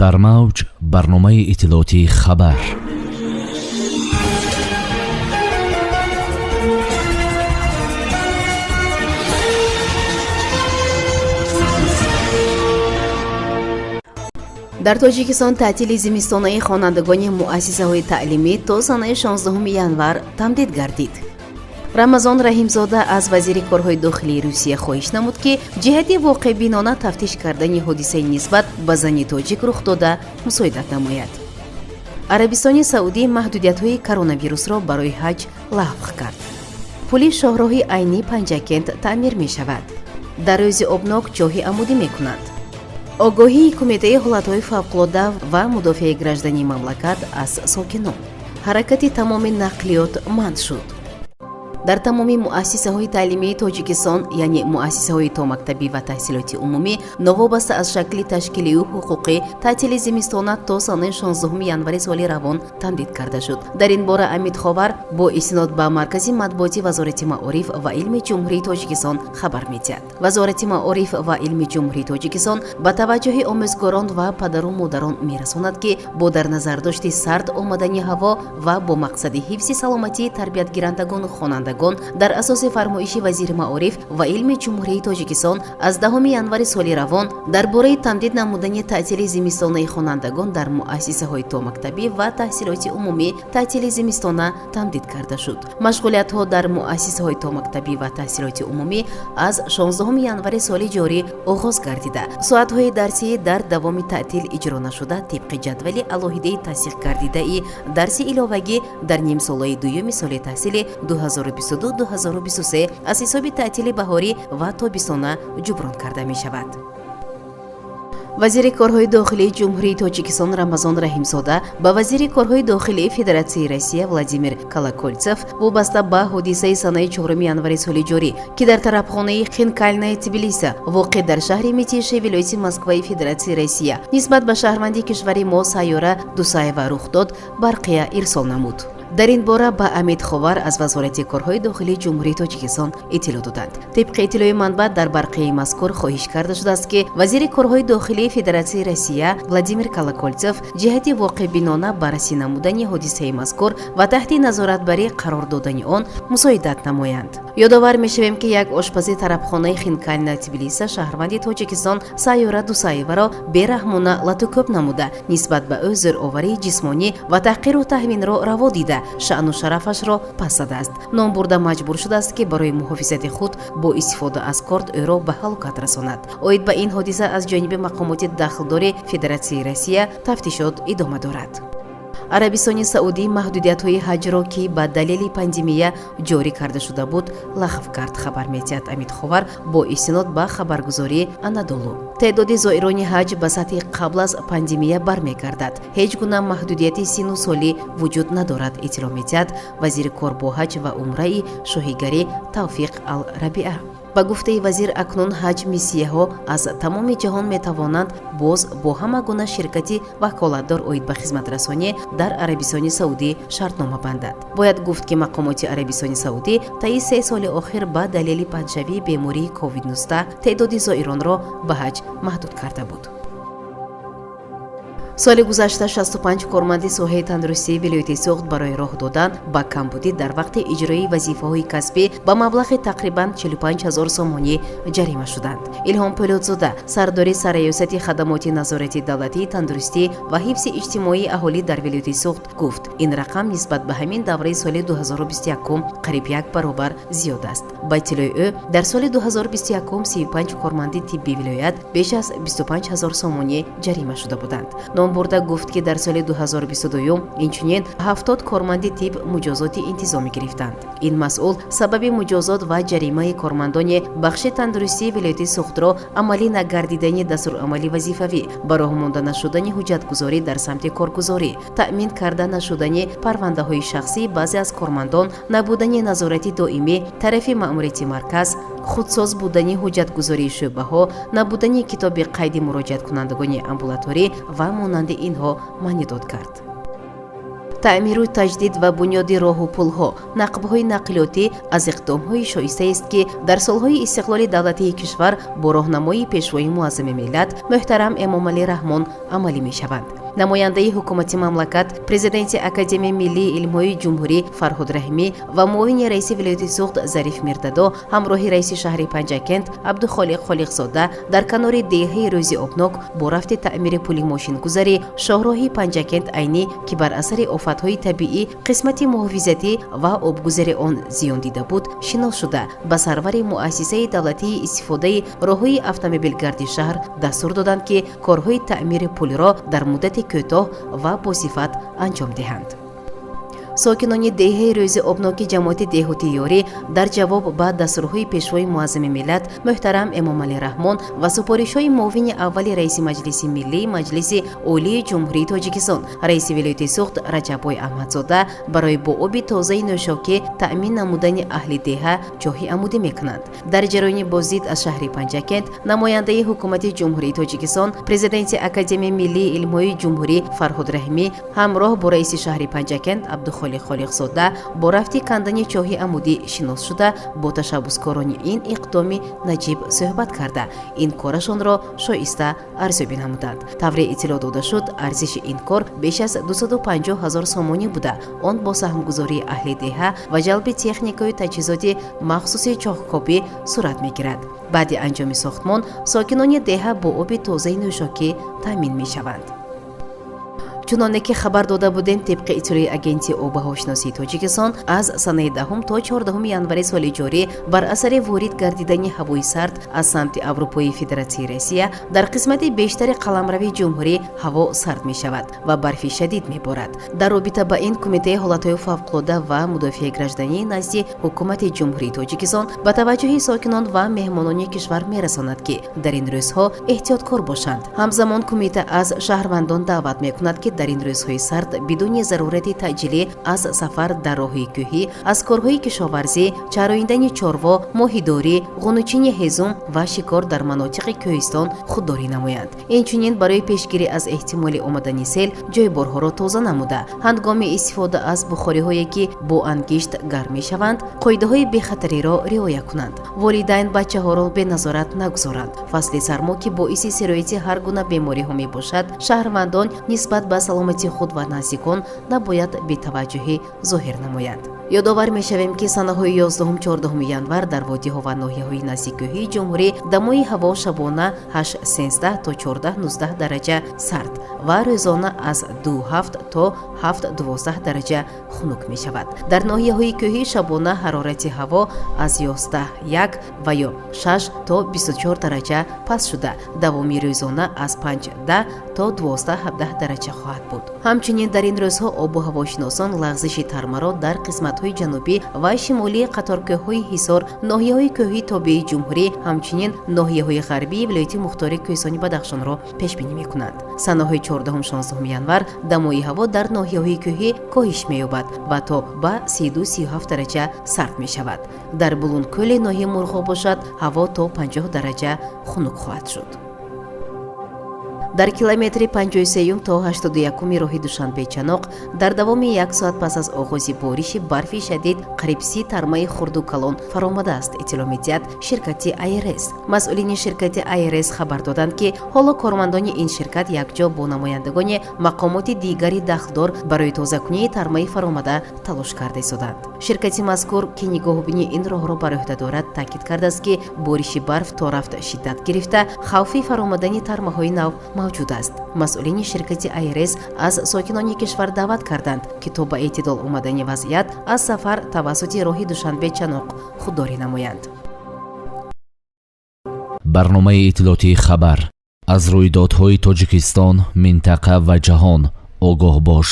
Дар мавҷ барномаи иттилоотии «Хабар». Дар Тоҷикистон таътили зимистонаи хонандагони муассисаҳои таълимӣ то санаи 16 январ тамдид гардид. Рамазон Раҳимзода аз вазири корҳои дохилии Русия хоҳиш намуд, ки ҷиҳати воқеъбинона тафтиш кардани ҳодисаи нисбат ба зани тоҷик рух дода мусоидат намояд. Арабистони Саудӣ маҳдудиятҳои коронавирусро барои ҳаҷ лағв кард. Пули шоҳроҳи Айнӣ Панҷакент таъмир мешавад. Дар рӯзи обнок ҷоҳи амудӣ мекунанд. Огоҳии Кумитаи ҳолатҳои фавқулода ва мудофиаи граждании мамлакат аз сокинон. Ҳаракати тамоми нақлиёт манъ шуд. Дар тамоми муассисаҳои таълимии Тоҷикистон, яъне муассисаҳои томактабӣ ва таҳсилоти умумӣ, новобаста аз шакли ташкилию ҳуқуқӣ, таътили зимистона то санаи 16 январи соли равон тамдид карда шуд. Дар ин бора Амид Ховар бо истинод ба маркази матбуоти Вазорати маориф ва илми Ҷумҳурии Тоҷикистон хабар медиҳад. Вазорати маориф ва илми Ҷумҳурии Тоҷикистон ба таваҷҷӯҳи омӯзгорон ва падару модарон мерасонад, ки бо дар назардошти сард омадани ҳаво ва бо мақсади ҳифзи саломатии тарбиятгирандагону хонандагон, дар асоси фармоиши вазири маориф ва илми Ҷумҳурии Тоҷикистон аз 10 январи соли равон дар бораи тамдид намудани таътили зимистонаи хонандагон дар муассисаҳои томактабӣ ва таҳсилоти умумӣ, таътили зимистона тамдид карда шуд. Машғулиятҳо дар муассисаҳои томактабӣ ва таҳсилоти умумӣ аз 16 январи соли ҷорӣ оғоз гардида, соатҳои дарсии дар давоми таътил иҷро нашуда тибқи ҷадвали алоҳидаи тасдиқ гардидаи дарси иловагӣ дар нимсолаи дуюми соли таҳсили 2022-2023 аз ҳисоби таътили баҳорӣ ва тобистона ҷуброн карда мешавад. Вазири корҳои дохилии Ҷумҳурии Тоҷикистон Рамазон Раҳимзода ба вазири корҳои дохилии Федератсияи Россия Владимир Колокольцев вобаста ба ҳодисаи санаи 4 январи соли ҷорӣ, ки дар тарабхонаи «Хинкальная Тбилиси», воқеъ дар шаҳри Митиши вилояти Москваи Федератсияи Россия, нисбат ба шаҳрванди кишвари мо Сайёра Дусаева рух дод, барқия ирсол намуд. Дар ин бора ба Амид Ховар аз Вазорати корҳои дохилии Ҷумҳурии Тоҷикистон иттилоъ доданд. Тибқи иттилои манбаъ, дар барқияи мазкур хоҳиш карда шудааст, ки вазири корҳои дохилии Федератсияи Россия Владимир Колокольцев ҷиҳати воқеъбинона баррасӣ намудани ҳодисаи мазкур ва таҳти назоратбарӣ қарор додани он мусоидат намоянд. Ёдовар мешавем, ки як ошпази тарабхонаи «Хинкальная Тбилиси» шаҳрванди Тоҷикистон Сайёра Дусаеваро бераҳмона латукӯб намуда, нисбат ба ӯ зӯроварии ҷисмонӣ ва таҳқиру таҳвинро раво дида, шаъну шарафашро пас задааст. Номбурда маҷбур шудааст, ки барои муҳофизати худ бо истифода аз корд ӯро ба ҳалокат расонад. Оид ба ин ҳодиса аз ҷониби мақомоти дахлдори Федератсияи Россия тафтишот идома дорад. Арабистони Саудӣ маҳдудиятҳои ҳаҷро, ки ба далели пандемия ҷорӣ карда шуда буд, лағв кард, хабар медиҳад Амид Ховар бо истинод ба хабаргузории Анадолу. Теъдоди зоирони ҳаҷ ба сатҳи қабл аз пандемия бармегардад, ҳеҷ гуна маҳдудияти сину солӣ вуҷуд надорад, иттилоъ медиҳад вазири кор бо ҳаҷ ва умраи шоҳигарӣ Тавфиқ Ал Рабиа. Ба гуфтаи вазир, акнун ҳаҷ миссияҳо аз тамоми ҷаҳон метавонанд боз бо ҳама гуна ширкати ваколатдор оид ба хизматрасонӣ дар Арабистони Саудӣ шартнома бандад. Бояд гуфт, ки мақомоти Арабистони Саудӣ таи 3 соли охир ба далели паҳншавии бемории COVID-19 теъдоди зоиронро ба ҳаҷ маҳдуд карда буд. Соли гузашта 65 корманди соҳаи тандурустии вилояти Суғд барои роҳ додан ба камбудӣ дар вақти иҷрои вазифаҳои касбӣ ба маблағи тақрибан 45 ҳазор сомонӣ ҷарима шуданд. Илҳом Пӯлодзода, сардори Сарраёсати хадамоти назорати давлатии тандурустӣ ва ҳифзи иҷтимоии аҳолӣ дар вилояти Суғд, гуфт, ин рақам нисбат ба ҳамин давраи соли 2021 қариб як баробар зиёд аст. Ба иттилои ӯ, дар соли 2021 35 корманди тибби вилоят беш аз 25 ҳазор сомонӣ ҷарима шуда буданд. Номбурда гуфт, ки дар соли 2022 инчунин 70 корманди тиб муҷозоти интизомӣ гирифтанд. Ин масъул сабаби муҷозот ва ҷаримаи кормандони бахши тандурустии вилояти Суғдро амалӣ нагардидани дастурамали вазифавӣ, ба роҳ монда нашудани ҳуҷҷатгузорӣ дар самти коргузорӣ, таъмин карда нашудани парвандаҳои шахсии баъзе аз кормандон, набудани назорати доимӣ тарафи маъмурияти марказ, худсоз будани ҳуҷҷатгузории шӯъбаҳо, набудани китоби қайди муроҷиаткунандагони амбулаторӣ ва монанди инҳо маънидод кард. Таъмиру таҷдид ва бунёди роҳу пулҳо, нақбҳои нақлиётӣ аз иқдомҳои шоистаест, ки дар солҳои истиқлоли давлатии кишвар бо роҳнамоии Пешвои муаззами миллат муҳтарам Эмомалӣ Раҳмон амалӣ мешаванд. Намояндаи ҳукумати мамлакат, президенти Академияи миллии илмҳои ҷумҳурӣ Фарҳод Раҳимӣ ва муовини раиси вилояти Суғд Зариф Мирдадо ҳамроҳи раиси шаҳри Панҷакент Абдухолиқ Холиқзода дар канори деҳаи Рӯзи Обнок бо рафти таъмири пули мошингузари шоҳроҳи Панҷакент Айнӣ, ки бар асари офатҳои табиӣ қисмати муҳофизатӣ ва обгузари он зиён дида буд, шинос шуда, ба сарвари муассисаи давлатии истифодаи роҳҳои автомобилгарди шаҳр дастур доданд, ки корҳои таъмири пулро дар муддати кӯтоҳ ва босифат анҷом диҳанд. Сокинони деҳаи Рӯзи Обноки ҷамоати деҳоти Ёрӣ дар ҷавоб ба дастурҳои Пешвои муаззами миллат муҳтарам Эмомалӣ Раҳмон ва супоришҳои муовини аввали раиси Маҷлиси миллии Маҷлиси Олии Ҷумҳурии Тоҷикистон, раиси вилояти Суғд Раҷаббой Аҳмадзода барои бо оби тозаи нӯшокӣ таъмин намудани аҳли деҳа чоҳи амудӣ мекунанд. Дар ҷараёни боздид аз шаҳри Панҷакент намояндаи ҳукумати Ҷумҳурии Тоҷикистон, президенти Академияи миллии илмҳои ҷумҳурӣ Фарҳод Раҳимӣ ҳамроҳ бо раиси шаҳри Панҷакент Абдухолиқ Холиқзода бо рафти кандани чоҳи амудӣ шинос шуда, бо ташаббускорони ин иқдоми наҷиб суҳбат карда, ин корашонро шоиста арзёбӣ намуданд. Тавре иттилоъ дода шуд, арзиши ин кор беш аз 250 ҳазор сомонӣ буда, он бо саҳмгузории аҳли деҳа ва ҷалби техникаю таҷҳизоти махсуси чоҳкобӣ сурат мегирад. Баъди анҷоми сохтмон сокинони деҳа бо оби тозаи нӯшокӣ таъмин мешаванд. Чуноне ки хабар дода будем, тибқи иттилои Агентии обуҳавошиносии Тоҷикистон, аз санаи 10 то 14 январи соли ҷорӣ бар асари ворид гардидани ҳавои сард аз самти Аврупои Федератсияи Россия дар қисмати бештари қаламрави ҷумҳурӣ ҳаво сард мешавад ва барфи шадид меборад. Дар робита ба ин Кумитаи ҳолатҳои фавқулода ва мудофиаи гражданӣ назди Ҳукумати Ҷумҳурии Тоҷикистон ба таваҷҷӯҳи сокинон ва меҳмонони кишвар мерасонад, ки дар ин рӯзҳо эҳтиёткор бошанд. Ҳамзамон кумита аз шаҳрвандон даъват мекунад, ки дар ин рӯзҳои сард бидуни зарурати таъҷилӣ аз сафар дар роҳи кӯҳӣ, аз корҳои кишоварзӣ, чароидани чорво, моҳидорӣ, ғунучини ҳезум ва шикор дар манотиқи кӯҳистон худдорӣ намоянд. Инчунин барои пешгирӣ аз эҳтимоли омадани сел ҷойборҳоро тоза намуда, ҳангоми истифода аз бухориҳое, ки бо ангишт гарм мешаванд, қоидаҳои бехатариро риоя кунанд. Волидайн бачаҳоро беназорат нагузоранд. Фасли сармо, ки боиси сирояти ҳар гуна бемориҳо мебошад, шаҳрвандон нисбат ба саломатии худ ва наздикон набояд бетаваҷҷӯҳӣ зоҳир намоянд. Ёдовар мешавем, ки санаҳои 11-14 январ дар водиҳо ва ноҳияҳои наздиккӯҳии ҷумҳурӣ дамои ҳаво шабона 8,13 то 14,19 дараҷа сард ва рӯзона аз 2,7 то 7,12 дараҷа хунук мешавад. Дар ноҳияҳои кӯҳӣ шабона ҳарорати ҳаво аз 11,1 ва ё 6 то 24 дараҷа паст шуда, давоми рӯзона аз 5,10 то 12,17 дараҷа хоҳад буд. Ҳамчунин дар ин рӯзҳо обу ҳавошиносон лағзиши тармаро дар қисматҳои ҷанубӣ ва шимолии қаторкӯҳҳои Ҳисор, ноҳияҳои кӯҳии тобеи ҷумҳурӣ, ҳамчунин ноҳияҳои ғарбии вилояти мухтори Кӯҳистони Бадахшонро пешбинӣ мекунанд. Санаҳои 14-16 январ дамои ҳаво дар ноҳияҳои кӯҳӣ коҳиш меёбад ва то ба 32-37 дараҷа сард мешавад. Дар Булункӯли ноҳияи Мурғоб бошад, ҳаво то 50 дараҷа хунук хоҳад шуд. Дар километри 53 то 81-уми роҳи Душанбе-Чаноқ дар давоми як соат пас аз оғози бориши барфи шадид қариб 30 тармаи хурду калон фаромадааст, иттилоъ медиҳад ширкати АйРС. Масъулини ширкати АйРС хабар доданд, ки ҳоло кормандони ин ширкат якҷо бо намояндагони мақомоти дигари дахлдор барои тозакунии тармаи фаромада талош карда истоданд. Ширкати мазкур, ки нигоҳубини ин роҳро бар ӯҳда дорад, таъкид кардааст, ки бориши барф то рафт шиддат гирифта, хавфи фаромадани тармаҳои нав мавҷуд аст. Масъулини ширкати АйРС аз сокинони кишвар даъват карданд, ки то ба эътидол омадани вазъият аз сафар тавассути роҳи Душанбе Чаноқ худдорӣ намоянд. Барномаи иттилоотии «Хабар». Аз рӯйдодҳои Тоҷикистон, минтақа ва ҷаҳон огоҳ бош.